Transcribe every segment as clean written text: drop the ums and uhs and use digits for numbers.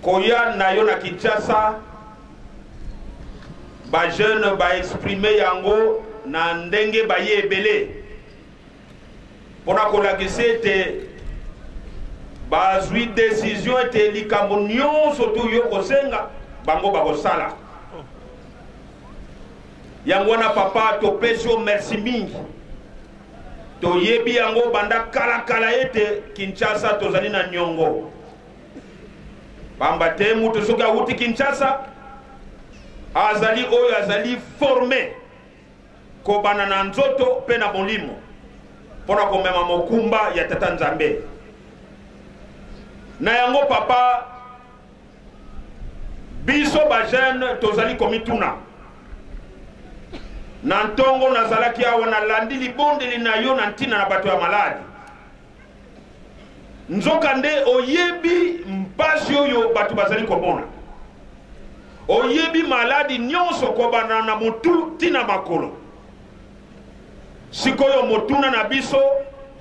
Koya na yo na Kinshasa, ba jeunes ba exprimer yango na ndenge baye ebele mpona kolakisa ete bazwi decision ete likambo nyonso tu yo kosenga bango bakosala yango wana. Papa, topesi yo merci mingi. Toyebi yango banda kalakala ete Kinshasa tozali na niongo, pamba te mutu soki awuti Kinshasa azali oyo azali formé kobanda na nzoto mpe na molimo mpo na komema mokumba ya Tata Nzambe. Na yango, papa, biso bajeune tozali komituna. Na ntongo nazalaki awa, nalandi libondeli na yo na ntina na bato ya maladi. Nzokande oyebi mpasi oyo bato bazali komona, oyebi maladi nyonso kobanda na motu ntina makolo. Sikoyo motuna na biso: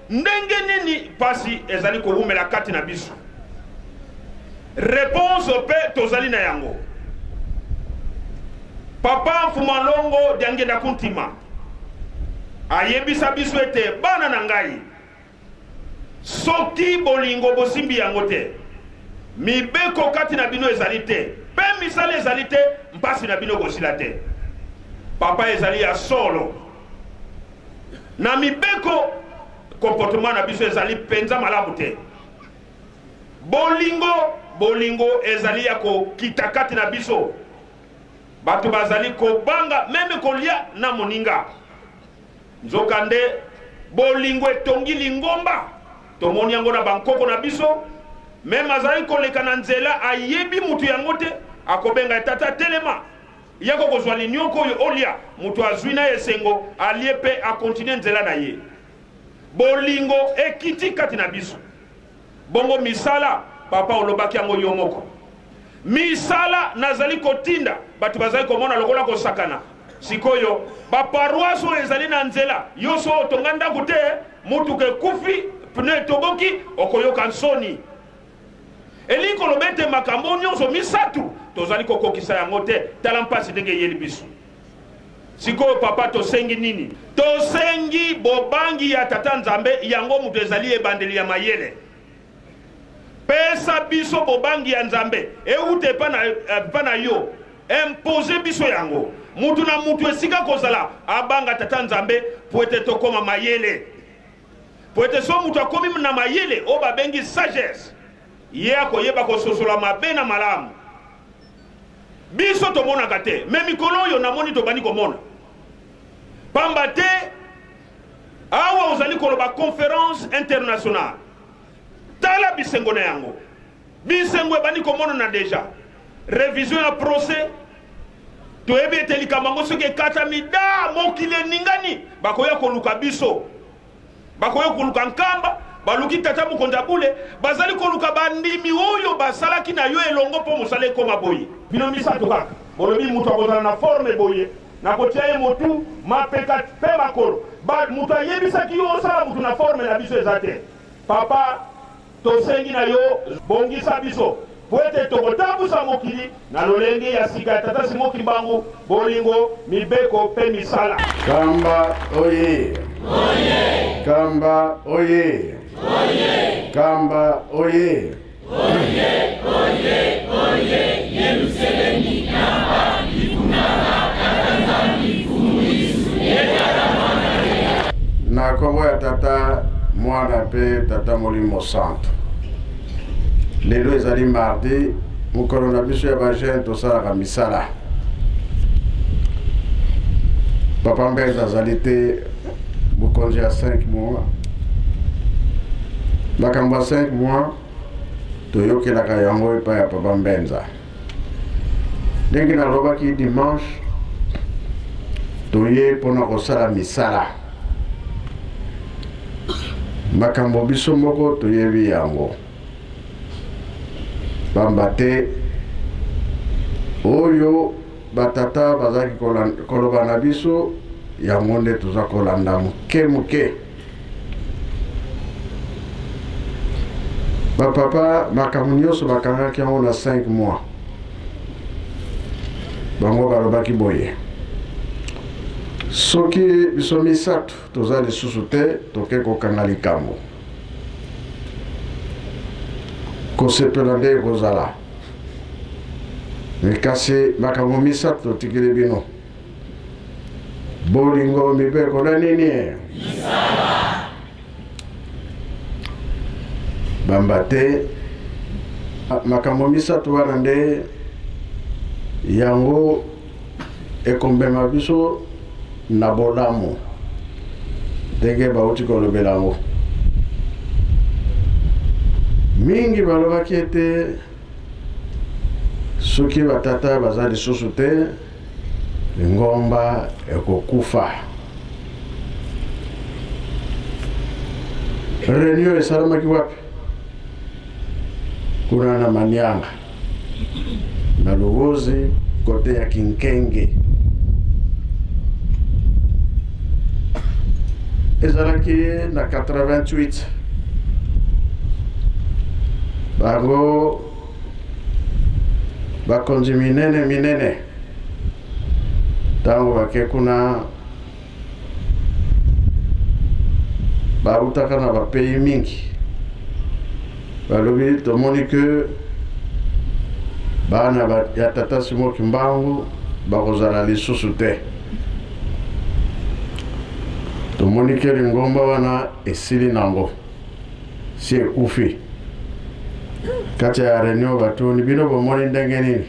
ndenge nini mpasi ezali kowumela kati na biso? Réponse mpe tozali na yango. Papa Mfumalongo Diangenda Kuntima ayebisa biso ete: "Bana na ngai, soki bolingo bosimbi yango te, mibeko kati na bino ezali te mpe misala ezali te, mpasi na bino kosila te." Papa, ezali ya solo, na mibeko comportement na biso ezali mpenza malamu te. Bolingo, bolingo ezali ya kokita kati na biso. Bato bazali kobanga même kolia na moninga. Nzokande bolingo etongi lingomba. Tomoni yango na bankoko na biso. Même azali koleka na nzela, ayebi mutu yango te, akobenga: "Tata, telema, yako kozwa linioko oyo olia." Moto azwi na esengo, alie mpe akontinue nzela na ye. Bolingo ekiti kati na biso. Bongo misala, papa, olobaki yango yo moko. Misala nazali kotinda bato bazali komona lokola kosakana. Sikoyo baparoise oyo ezali na nzela, yo so otonga ndako te, motuka ekufi, pneu etoboki, okoyoka nsoni. Elingi koloba ete makambo nyonso misatu tozali kokokisa yango te. Tala mpasi ndenge eyeli biso sikoyo. Papa, tosengi nini? Tosengi bobangi ya Tata Nzambe. Yango moto ezali ebandeli ya mayele. Pesa biso bobangi ya Nzambe euta epa na yo. Impose biso yango, mutu na mutu esika kozala abanga Tata Nzambe, po ete tokóma mayele, po ete so moto akomi na mayele oyo babengi sagesse, ye akoyeba kososola mabe na malamu. Biso tomonaka te, mais mikolo oyo namoni tobandi komona, pamba te awa ozali koloba conférence internationale. Tala bisengo na yango, bisengo ebandi komonana déjà. Révision ya procès, toyebi ete likambo yango soki ekatami da, mokili eningani. Bakoya koluka biso, bakoya koluka Nkamba, baluki tata mokonzi ya bule, bazali koluka bandimi oyo basalaki na yo elongo mpo mosala ekóma boye. Bino misato kaka bolobi moto akozala na forme boye, nakotia ye motu, mapeka mpe makolo. Moto ayebisaki yo osala motu na forme na biso eza te. Papa, tosengi na yo, bongisa biso po ete tokotambusa mokili na lolenge ya sika ya tata Simo Kimbangu: bolingo, mibeko mpe misala. Kamba oye! Kamba oye! Kamba oye! Oye, oye, oye, Yerusalemi, Kamba, Ikunana, Tata Nzambi, Fumu Yesu, Tata Mwana. Na nkombo ya Tata, Mwana mpe Tata Molimo Santo. Lelo ezali mardi, mokolo na biso ya bajeune, tosalaka misala. Papa Mbeza azali te, mokonzi ya 5 mois. Makambo ya 5 mois toyokelaka yango epai ya papa Mbenza. Ndenge nalobaki dimanche, toye mpona kosala misala. Makambo biso moko toyebi yango, pamba te oyo batata bazalaki koloba na biso, yango nde toza kolanda moke moke. Bapapa makambo nyonso bakangaki yango na 5 mois. Bango balobaki boye, soki biso misato toza lisusu te, toke kokanga likambo, kosepela nde ekozala. Me kasi makambo misato totikeli bino: bolingo, mibeko na nini? Bamba te makambo misato wana nde yango ekombema biso na bolamu, ndenge bauti kolobela yango mingi. Balobaki ete soki batata baza lisusu te, lingomba ekokufa. Réunion esalamaki wapi? Kuna na Manianga, na Luwozi, kote ya Kinkenge. Ezalaki na 88. Bango bakonzi minene minene, ntango bake kuna, bautaka na bapays mingi. Balobi: tomoni ke bana ya tata Simon Kimbangu bakozala lisusu te, tomoni ke lingomba wana esili nango, si ekufi. Kati ya réunion batuni: bino bomoni ndenge nini?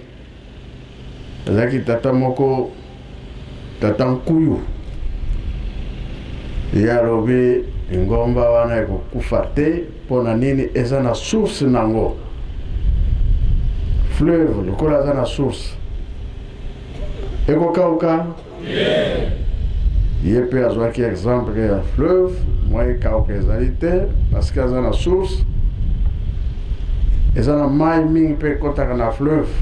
Ezalaki tata moko, tata Nkuyu. Ye alobi: lingomba wana ekokufa te. Mpo na nini? Eza na source nango. Fleuve lokola aza na source, ekokauka? Ye mpe azwaki exemple ya fleuve, mwa ekauka ezali te, parce que aza na source, eza na mai mingi mpe ekɔtaka na fleuve.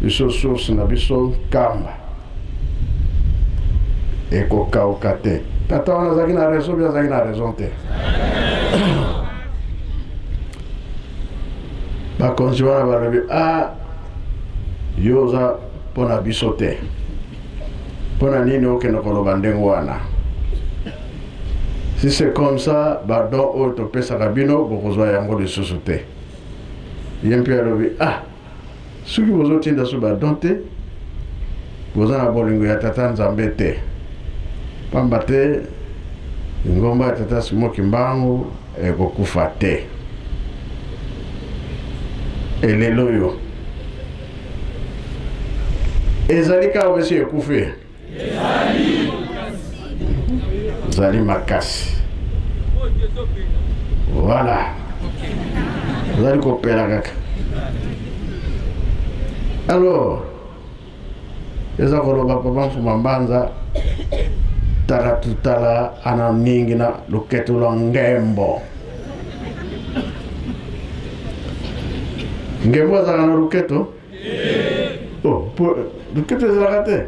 Biso source na biso Nkamba, ekokauka te. Tata wana azalaki na raison mpe azalaki na raison te. Bakonzi wana balobi: a yo oza mpo na biso te, mpo na nini okende koloba ndenge wana? Si c'est comme ça, badon oyo topesaka bino, bokozwa yango lisusu te. Ye mpe alobi: ah, soki bozotinda so badon te, boza na bolingo ya tata Nzambe te, pamba te lingomba ya tata Simon Kimbangu ekokufa te. Elelo oyo ezali kaka, besi ekufi, ezali makasi. Voilà, ezali kopela kaka. Alors eza koloba papa Mfuma Mbanza tala tutala ana ningi na loketo lwa ngembo. Ngembo azalaka na loketo? Oh, po loketo ezalaka te?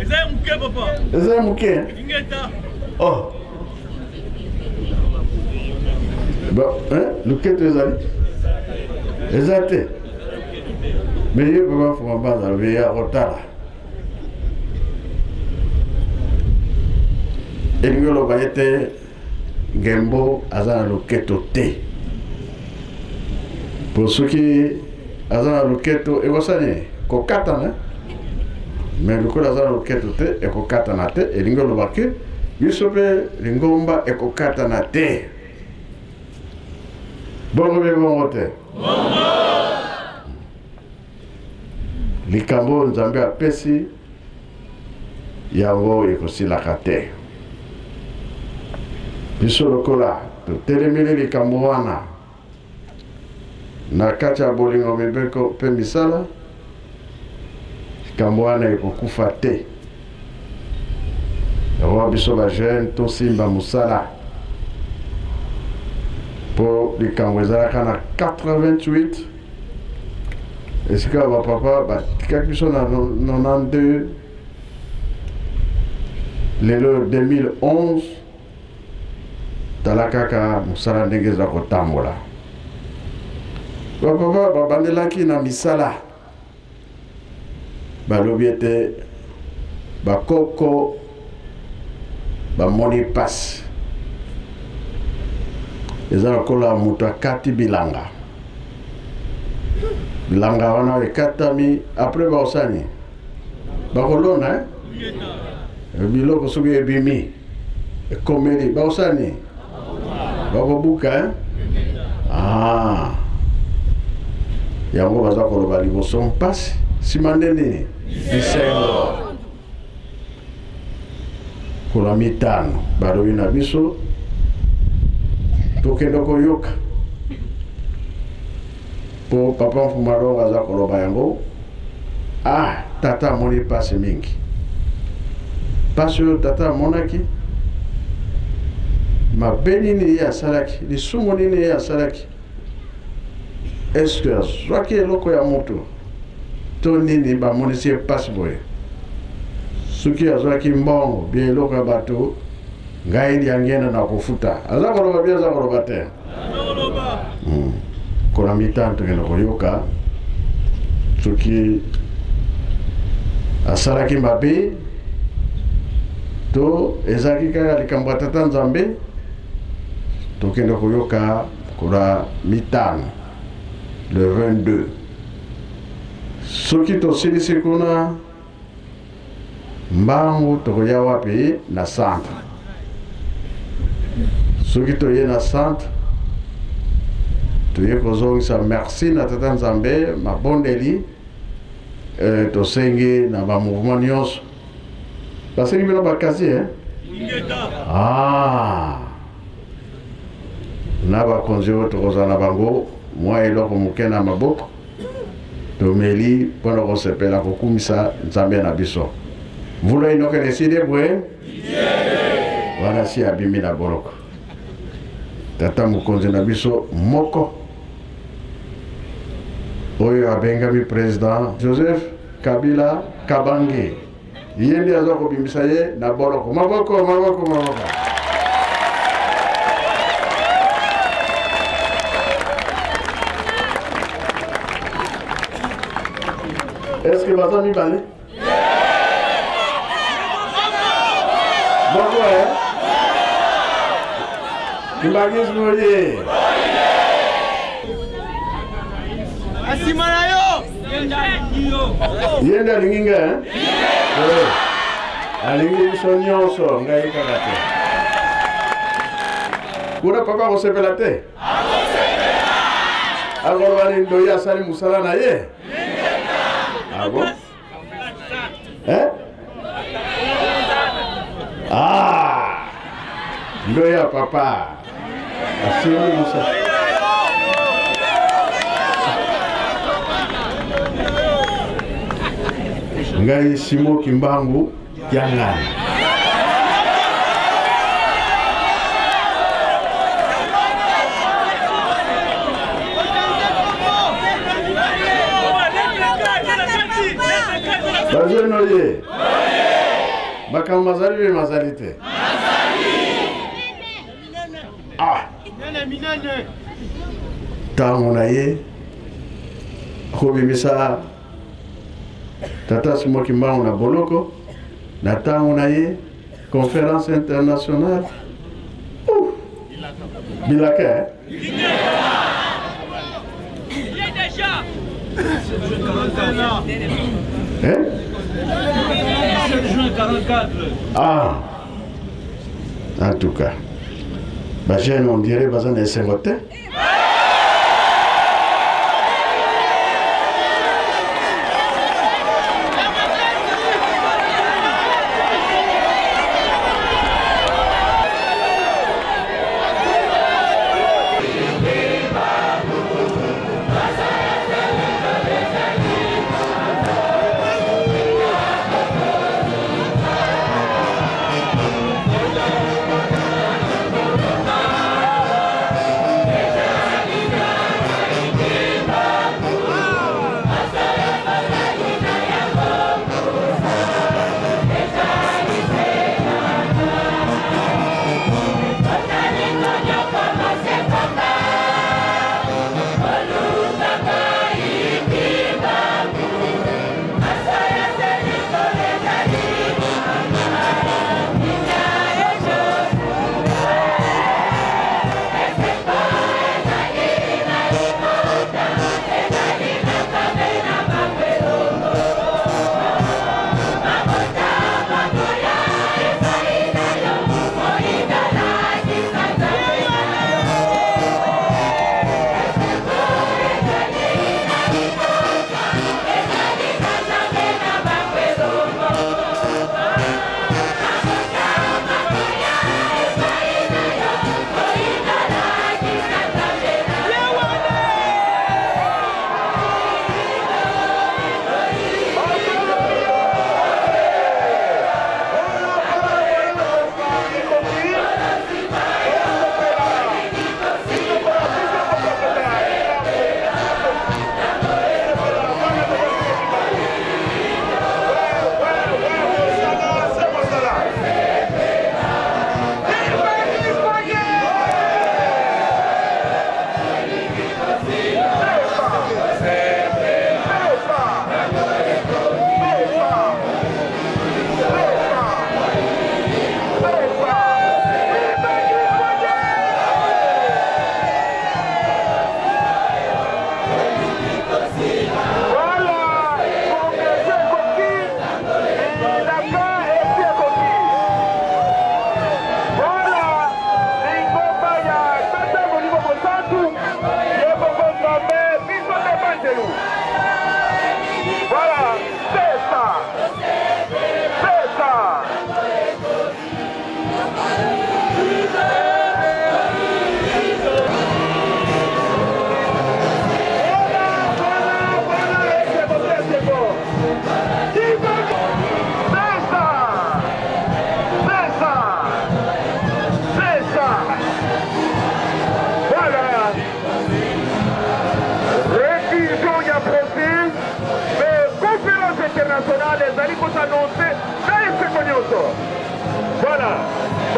Eza ya moke, papa. Eza ya moke. Ingeta. Oh bon, hein? Loketo ezali eza te. Me ye papa Mfuma Mbanza alobi ya kotala, elingi oloba ete ngembo aza na loketo te, po soki aza na loketo ekosala nini? Kokatana. Me lokola aza na loketo te, ekokatana te. Elingi oloba ke biso mpe lingomba ekokatana te. Bongo mpe bongo te. Likambo oyo Nzambe apesi yango ekosilaka te. Biso lokola totelemeli likambo wana na kati ya bolingo, mibeko mpe misala, likambo wana ekokufa te. Yango biso bajeune tosimba mosala, mpo likambo ezalaka na 88, esika bapapa batikaki biso na 92, lelo 2011. Tala kaka mosala ndenge eza kotambola. Bapapa babandelaki na misala, balobi ete bakoko bamoni mpasi, eza lokola moto akati bilanga, bilanga wana ekatami, apres bakosani bakolona eh? Biloko soki ebimi ekomeli bakosala nini? Bakobuka eh? Ah. Yango baza koloba liboso mpasi, nsima nde nini? Bisengo. Kola mitano balobi na biso tokende koyoka mpo papa Mfumalongo aza koloba yango. Ah, tata amoni mpasi mingi, mpasi oyo tata amonaki, mabe nini ye asalaki, lisumu nini ye asalaki, eske azwaki eloko ya moto to nini bamonisi ye mpasi boye? Soki azwaki mbongo bia eloko ya bato, ngai Diangienda na kofuta. Aza koloba bia aza koloba te. Kola mitano tokende koyoka soki asalaki mabe to ezalaki kaka likambo ya tata Nzambe. Tokende koyoka kola mitano le 22. Soki tosilisi kuna mbangu, tokoya wapi? Na centre. Soki toye na centre, toye kozongisa merci na tata Nzambe, mabondeli tosengi na ba mouvement nyonso. Basengi bino bakasi eh? Ah. Na bakonzi oyo tokozala na bango mwa eloko moke na maboko, tomeli mpona kosepela kokumisa Nzambe na biso. Mvula inokele esili bwe wana si abimi na boloko. Tata mokonzi na biso moko oyo abengami président Joseph Kabila Kabange, ye nde aza kobimisa ye na boloko. Maboko, maboko, maboko. Est-ce que baza mibale? Moko eh? Kimbanguisme oye! Asima na yo! Ye nde alingi ngai eh? Alingi biso nyonso, ngai kaka te. Kuna papa akosepela te? Akoloba nini? Ndoyi asali mosala na ye. Ah bon? Eh? Ah! Ndoyi ya papa asili mosala. Ngai Simo Kimbangu Kiangani. Bajeune oye, makambo mazali mpe mazali te. Ah, ntango na ye kobimisa tata Simo Kimbangu na boloko, na ntango na ye conférence internationale. Ouf. Bilaka eh? Eh? Ah, en tout cas, bajeune on dirait baza na esengo te.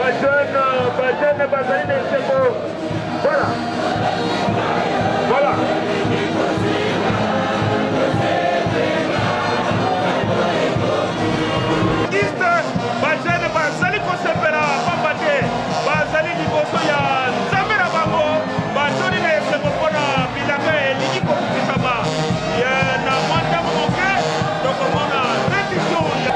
Bajeune, bajeune bazali na esengo. Voilà. Voilà. Bajeune bazali kosepela pamba te bazali liboso ya Nzambe na bango, batoni na esengo mpo na bilaka elingi kokokisama na mwa ntango moke. Tokomona reddition ya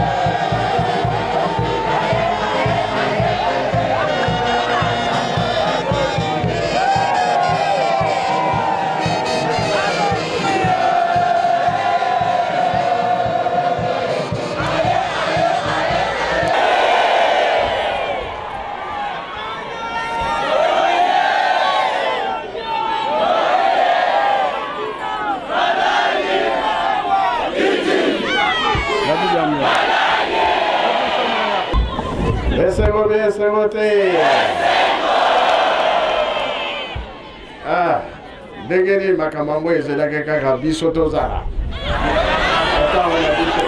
Esengo be esengo te. Ah, ndenge nini makambo yango ezelaki kaka biso tozala ntango na biso.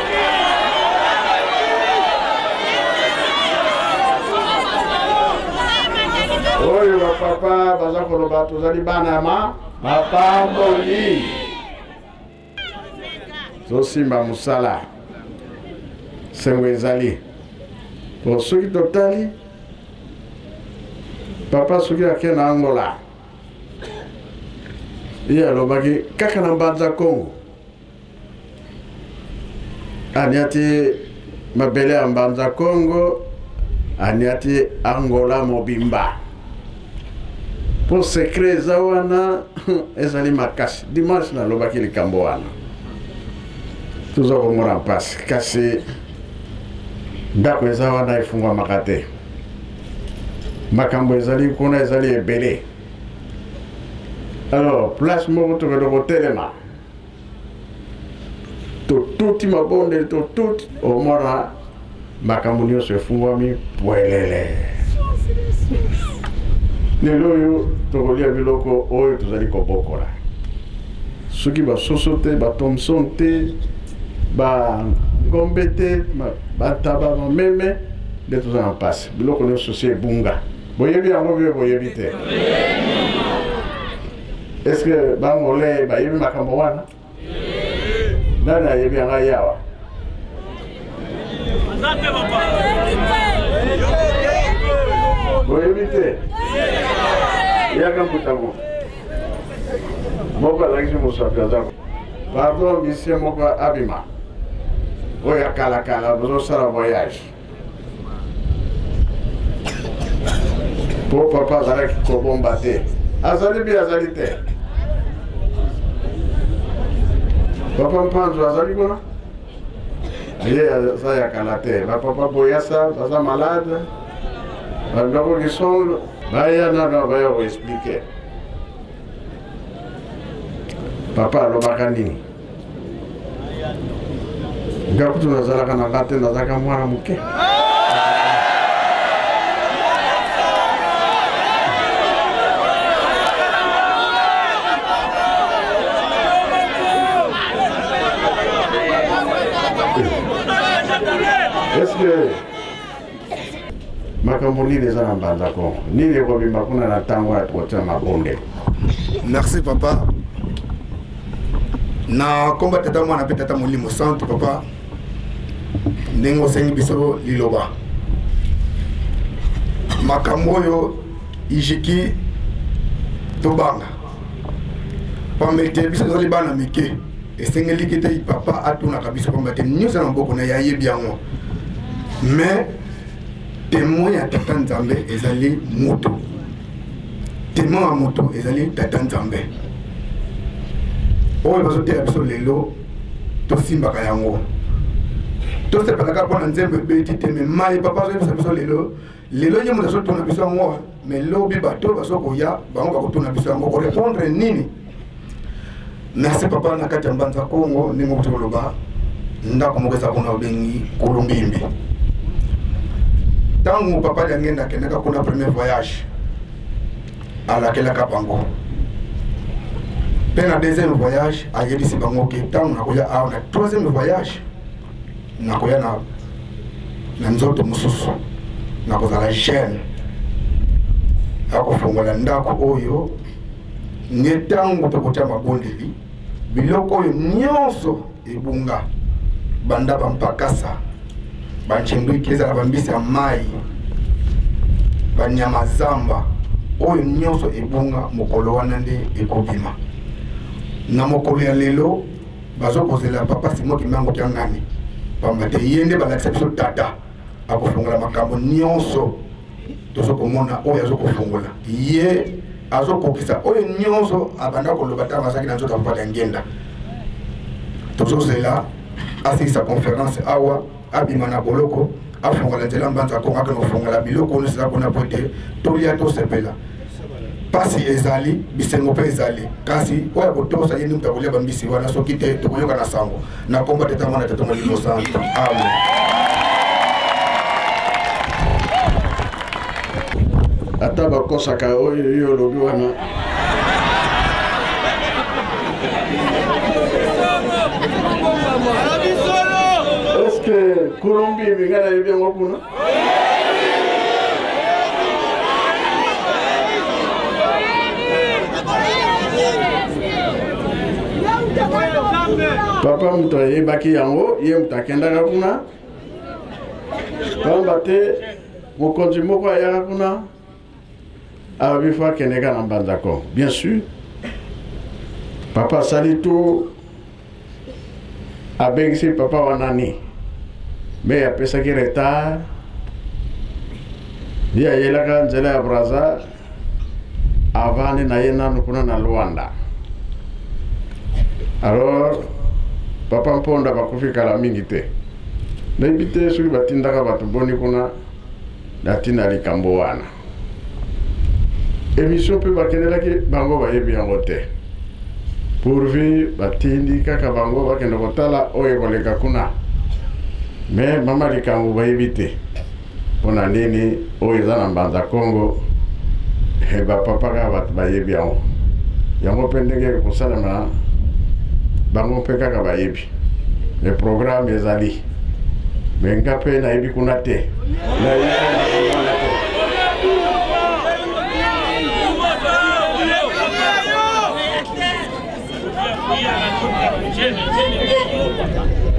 Oyo bapapa baza koloba, tozali bana ya ma mapamboli, tosimba mosala, sengo ezali po soki totali papa soki ake na Angola, ye alobaki kaka na Mbanza Kongo, aniati mabele ya Mbanza Kongo, aniati Angola mobimba, mpo secret eza wana, ezali makasi. Dimanche nalobaki likambo wana, toza komona mpasi, kasi ndako eza wana efungwamaka te. Makambo ezali kuna ezali ebele. Alors place moko tokende kotelema, totuti mabondeli, totuti, omona makambo nyonso efungwami pwelele. Lelo oyo tokolia biloko oyo tozali kobokola, soki basoso te, bathomson te, bangombe te, bantaba, bameme, nde toza na mpasi. Biloko nyonso si ebunga. Boyebi yango mpe boyebi te? Est ce que bangolais bayebi makambo wana? Nani ayebi yanga yawa? Boyebi te? Yaka mbutango moko alakisi mosapi aza. Pardon, misie moko abima oyo ya kalakala, bozosala voyage po papa azalaki kobomba te. Azali bi azali te. Papa Mpanzo azali kuna, ye aza ya kala te. Bapapa Boyasa baza malade, bandako Kisongo baya nano, baya koexpliquer papa alobaka nini. Nga kutu nazalaka na nga te, nazalaka mwana moke. Est-ce que makambo nini eza na Mbanza Kongo, nini ekobima kuna na ntango ya kotia mabonde? Merci papa, na komba Tata, Mwana mpe Tata Molimo Santu. Papa, ndenge osengi biso liloba, makambo oyo ijiki tobanga pamba ete biso tozali bana mike, esengeliki te papa atunaka biso, pamba te nyonso na maboko na ye, ayebi yango. Mais témoin ya Tata Nzambe ezali moto, témoin ya moto ezali Tata Nzambe. Oyo bazoteya biso lelo, tosimbaka yango, tosepelaka mpo na nzembo ebeti te. Mais mai papa azoyebisa biso lelo, lelo ye moto azotuna biso yango, mais lobi bato bazokoya, bango bakotuna biso yango, korépondre nini? Merci papa. Na kati ya Mbanza Kongo, ndenge okuti koloba, ndako moko eza kuna obengi Kulumbimbi. Ntango papa Liangenda akendaka kuna premier voyage, alakelaka bango mpe na deuxième voyage ayebisi bango ke ntango nakoya awa na troisième voyage, nakoya na nzoto mosusu, nakozala jeune. Akofongola ndako oyo nde ntango tokotya mabondeli, biloko oyo nyonso ebunga, banda bampakasa, banchimbriki, ezala bambisi ya mai, banyama zamba, oyo nyonso ebunga, mokolo wana nde ekobima. Na mokolo ya lelo bazokozela papa Simon Kimbangu Kiangani, pamba te ye nde balakisa biso tata akofongola makambo nyonso tozokomona. Oyo azokofongola, ye azokokisa oyo nyonso abanda koloba ntango azalaki na nzoto ya papa Diangienda. Tozozela asilisa conférence awa, abima na boloko, afongola nzela Mbanza Kongo, akende kofongola biloko nyonso eza kuna po ete tolia, tosepela. Pasi ezali, bisengo mpe ezali, kasi oyo akotosa ye nde moto akolia bambisi wana. Soki te, tokoyoka na sango. Na komba Tata, Mwana, Tata Molimo Santo, amen. Ata bakosaka oyo yo olobi wana, eske Kolombi ebinga nayebi yango kuna? Papa moto ayebaki yango, ye moto akendaka kuna, pamba te mokonzi moko ayaka kuna, alobi fo akendeka na Mbanza Kongo. Bien sûr, papa asali tout, abengisi papa wana ni me apesaki retard. Ye ayelaka nzela ya Braza, avandi na ye nanu kuna na Luanda. Alors papa Mponda bakufi kala mingi te, nayebi te soki batindaka bato boni kuna na ntina likambo wana. Émission mpe bakendelaki, bango bayebi yango te, pourvu batindi kaka bango bakende kotala oyo ekoleka kuna. Me mama likambo bayebi te mpona nini oyo eza na Mbanza Kongo. Bapapa kaka bato bayebi yango, yango mpe ndenge ekosalema bango mpe kaka bayebi. Le programme ezali, me nga mpe nayebi kuna te, nayebi makambo wana te.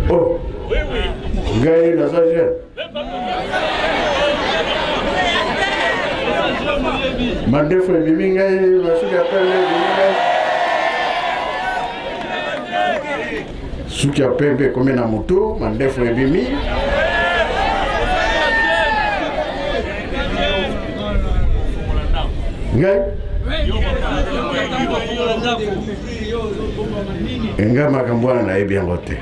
Oh, ngai naza jeune, mandefu ebimi ngai, masuki ya pembe ebimi ngai, suki ya pembe ekomi na motu, mandefu ebimi ngai. Nga makambo wana nayebi yango te.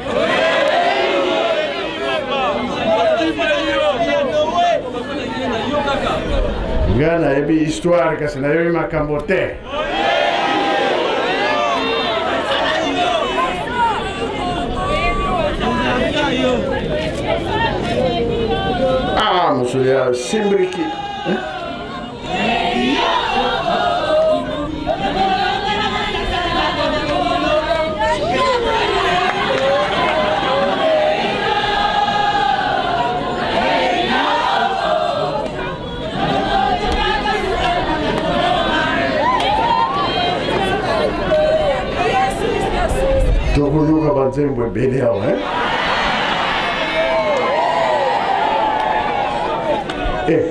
Nga nayebi histoire, kasi nayebi makambo te. Ah, mosolo ya simbriki, eh? Tokoyoka banzembo ebele awa, eh? Eh.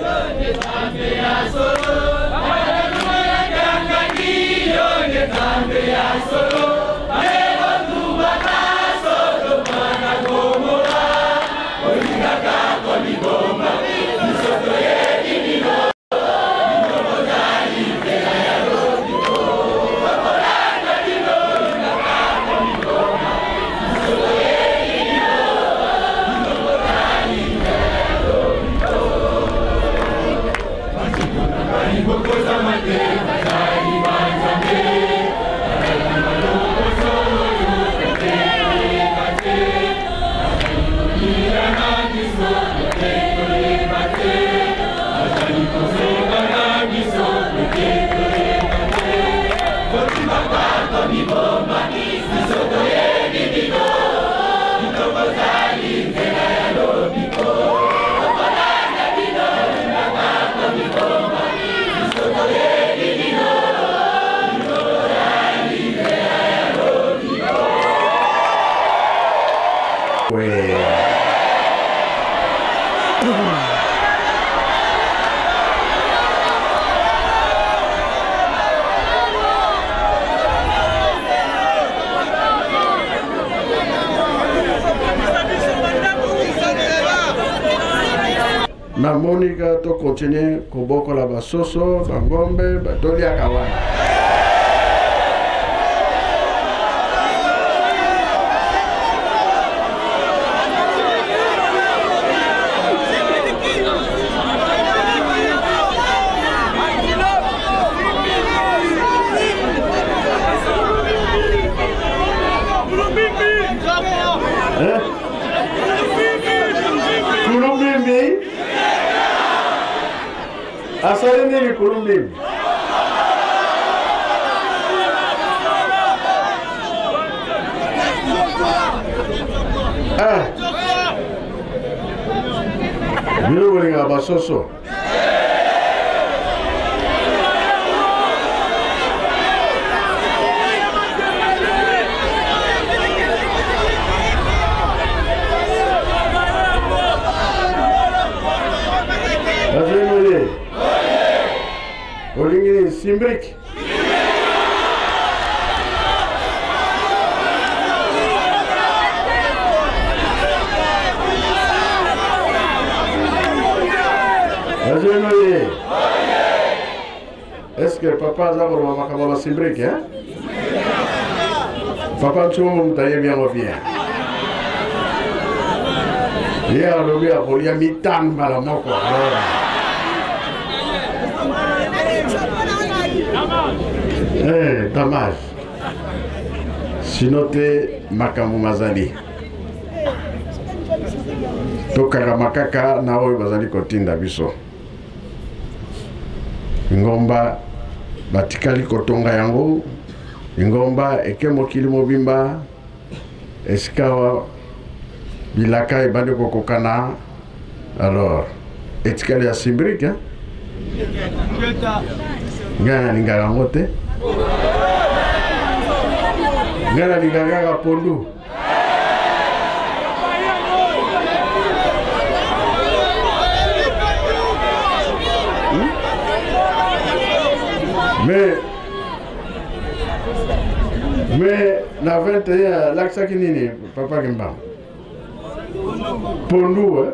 Namoni ka to continuer kobokola basoso, bangombe, batoliaka wana. Kulumbimbi asali nini kulumbimbi? Ah. Bino bolingaka basoso. Olingi nini simbriki? Azenoye. Est-ce que papa aza koloba makambo ya basimbriki hein? Papa Ntsongo moto ayebi yango bien. Ye alobi akolia mitano mbala moko. Eh, dommage. Sino te makambo mazali. Tokangama kaka na oyo bazali kotinda biso. Ngomba batikali kotonga yango, ngomba eke mokili mobimba, esika bilaka ebandi kokokana. Alors etikali ya simbrike hein? Ngai nalingaka yango te, ngai nalingaka kaka pondu. Mais na 21 alakisaki nini papa Kimbangu? Pondu eh?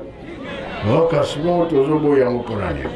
Oh, kasi bongo tozoboya yango mpo na nini?